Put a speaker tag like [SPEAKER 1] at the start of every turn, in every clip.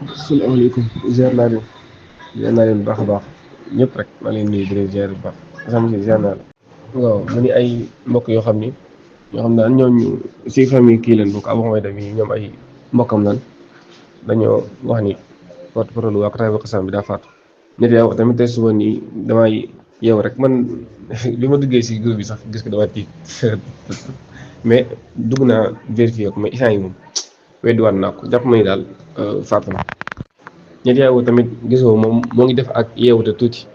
[SPEAKER 1] salaamaaleykum ziar naa leen bu baax a baax ñëpp rek maa leen nuyu di leen ziar bu baax sama si ziar naa la waaw mu ni ay mbokk yoo xam ni ñoo xam daal ñooñu si famille kii leen bokk Abou Xumayda mi ñoom ay mbokkam lan dañoo wax ni porte-parole waa Kataib Qasam bi daa faatu nit yaa wax tamit tey suba nii damay yeew rek man bi ma duggee si groupe bi sax gis ko dama tiit mais dugg naa vérifier ko mais isaan yi moom weddiwaat naa ko jàpp ma ni daal faatu na ñetti yeewu tamit gisoo moom moo ngi def ak yeewute tuuti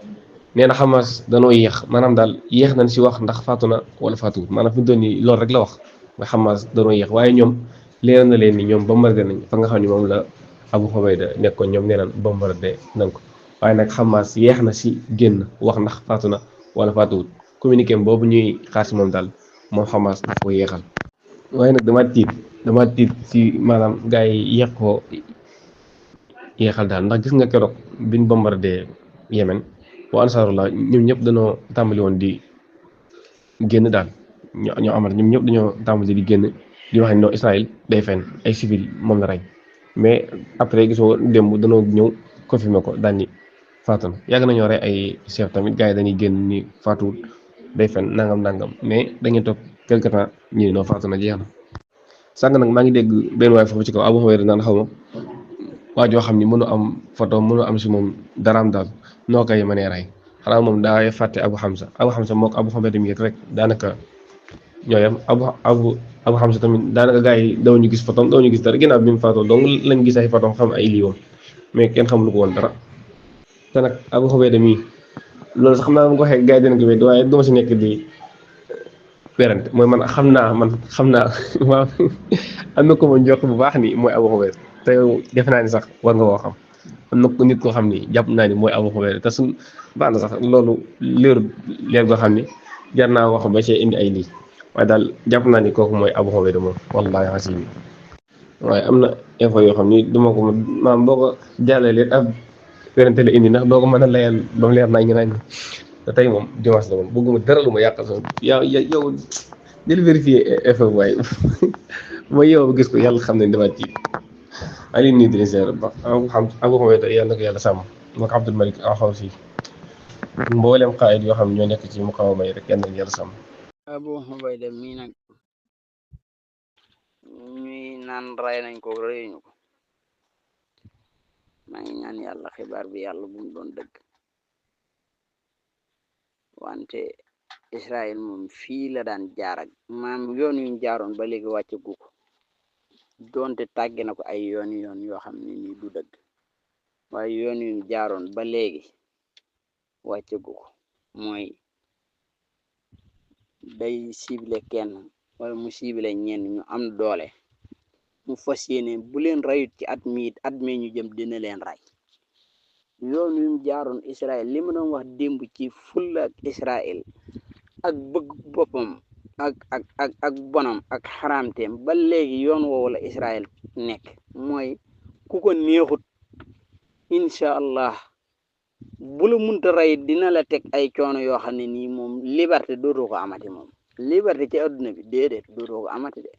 [SPEAKER 1] nee na Hamas danoo yéex maanaam daal yéex nañ si wax ndax faatu na wala faatuwut maanaam fi mu toll nii loolu rek la wax nga Hamas danoo yéex waaye ñoom leer na leen ni ñoom bombardé nañ fa nga xam ne moom la Abu Xubayda nekkoon ñoom nee nañ bombardé nañ ko waaye nag Hamas yéex na si génn wax ndax faatu na wala faatuwut communiqué boobu ñuy xaar si moom daal moom Hamas daf ko yéexal waaye nag dama tiit si maanaam gars yi yéex ko yéexal daal ndax gis nga keroog biñ bombardé Yemen waa Ansaarullah ñoom ñëpp dañoo tàmbali woon di génn daal ñoo amal ñoom ñëpp dañoo tàmbali di génn di wax ne non Israël day fen ay civil moom la rey mais après gisoo démb dañoo ñëw confirmé ko daal ni faatu na yàgg nañoo rey ay chef tamit gars yi dañuy génn ni faatuwut day fen nangam mais dañuy toog quelque temps ñu ne non faatu na jeex na. sànq nag maa ngi dégg benn waay foofu ci kaw Abu Hurayra naan xaw ma waa joo xam ni mënu am photo mënu am si moom daraam daal noo koy mënee rey xanaa moom daa fàtte Abu Hamza moo ko Abu Xubayda mi rek daanaka ñoo yem Abu Hamza tamit daanaka gars yi daw ñu gis photom daw ñu gis dara ginnaaw bi mu faatoo donc lañ gis ay photom xam ay liiwam mais kenn xamul ko woon dara te nag Abu Xubayda mii loolu sax xam naa mu ko waxee gars yi dinañ ko wéddi waaye duma si nekk di werante mooy man xam naa waaw am na ko ma njort bu baax ni mooy Abu Xubayda te defe naa ni sax war nga koo xam am na ko nit koo xam ni jàpp naa ni mooy Abu Xubayda te suñ baax na sax loolu leer goo xam ni jar naa wax ba cee indi ay lii waaye daal jàpp naa ni kooku mooy Abu Xubayda moom wallaahi xasim waaye am na info yoo xam ni duma ko maam boo ko jàllalee ab werante la indi ndax doo ko mën a layal ba mu leer naa ñu naan te tey moom dimanche la moom bëgguma dara lu ma yàqal sama yow jël vérifier info waaye mooy yow gis ko yàlla xam ne dama ci ali nii di leen ba xam Abu Xubayda yàlla na ko yàlla sàmm moo ko Abdul Malik aw xaw si mboolem xaayit yoo xam ne ñoo nekk ci muqawama yi rek yàlla na yàlla sàmm.
[SPEAKER 2] Abu Xubayda mii nag ñuy naan ray nañ ko reyuñu ko maa ngi ñaan yàlla xibaar bi yàlla bu mu doon dëgg wante Israël moom fii la daan jaar ak maam yoon yuñ jaaroon ba léegi wàcce gu ko doonte tàgge na ko ay yoon yoo xam ne nii du dëgg waaye yoon yuñ jaaroon ba léegi wàcce gu ko mooy day ciblé kenn wala mu ciblé ñenn ñu am doole mu fas yéene bu leen rayut ci at mi ñu jëm dina leen ray yoon wi mu jaaroon Israël li ma doon wax démb ci fulla ak Israël ak bëgg boppam ak bonam ak xaraamteem ba léegi yoon woowu la Israël nekk mooy ku ko neexut incha allah bu la munta rey dina la teg ay coono yoo xam ne nii moom liberté dootoo ko amati moom liberté ci adduna bi déedéet dootoo ko amati de